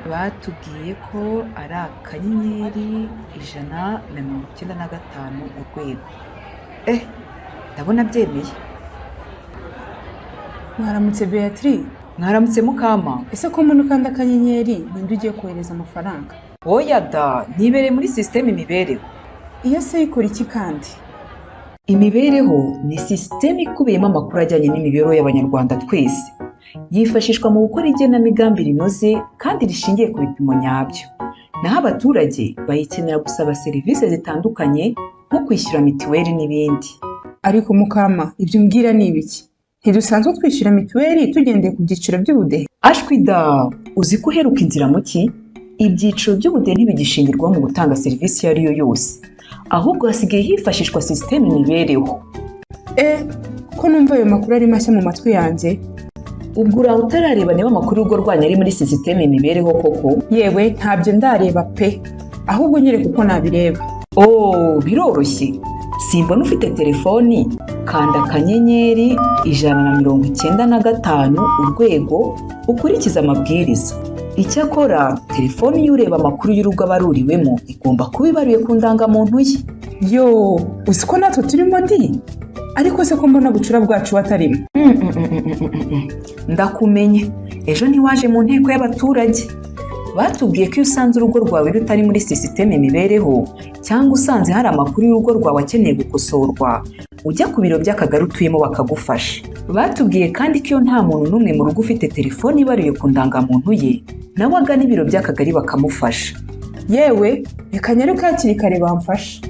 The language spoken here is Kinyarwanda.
Batubwiye ko ari *195#. Eh, ndabona byemeye. Mwaramutse, Beatrice. Mwaramutse, Mukama. Ese ko mbona ukanda akanyenyeri, ninde ugiye kohereza amafaranga? Oya da, nibereye muri sisiteme Imibereho. Iyo se ikora iki kandi? Imibereho ni sisiteme ikubiyemo amakuru ajyanye n'imibereho y'Abanyarwanda twese. Yifashishwa mu gukora igenamigambi rinoze kandi rishingiye ku bipimo nyabyo. Naho abaturage bayikenera gusaba serivisi zitandukanye nko kwishyura mituweli n'ibindi. Ariko Mukama, ibyo umbwira ni ibiki? Ntidusanzwe twishyura mituweli tugendeye ku byiciro by'ubudehe? Ashwi da! Uzi ko uheruka inzira mu ki? Ibyiciro by'ubudehe ntibigishingirwaho mu gutanga serivisi iyo ari yo yose, ahubwo hasigaye hifashishwa sisiteme Imibereho. E, ko numva ayo makuru ari mashya mu matwi yanjye? Ubwo uraho utarareba niba amakuru y'urugo rwanyu ari muri sisiteme Imibereho koko? Yewe, ntabyo ndareba pe. Ahubwo nyereka uko nabireba. Oh, biroroshye. Simbona ufite telefoni? Kanda *195# ukurikize amabwiriza. Icyakora telefoni y'ureba amakuru y'urugo aba aruriwemo igomba kuba ibaruye ku ndangamuntu ye. Yo, uzi ko natwe turimo di? Ariko se ko mbona bucura bwacu batarimo? Ndakumenye, ejo ntiwaje mu nteko y'abaturage? Batubwiye ko iyo usanze urugo rwawe rutari muri sisiteme Imibereho, cyangwa usanze hari amakuru y'urugo rwawe akeneye gukosorwa, ujya ku biro by'akagari utuyemo bakagufasha. Batubwiye kandi ko iyo nta muntu n'umwe mu rugo ufite telefoni ibaruye ku ndangamuntu ye, nawe agana ibiro by'akagari bakamufasha. Yewe, reka nyaruke hakiri kare bamfashe.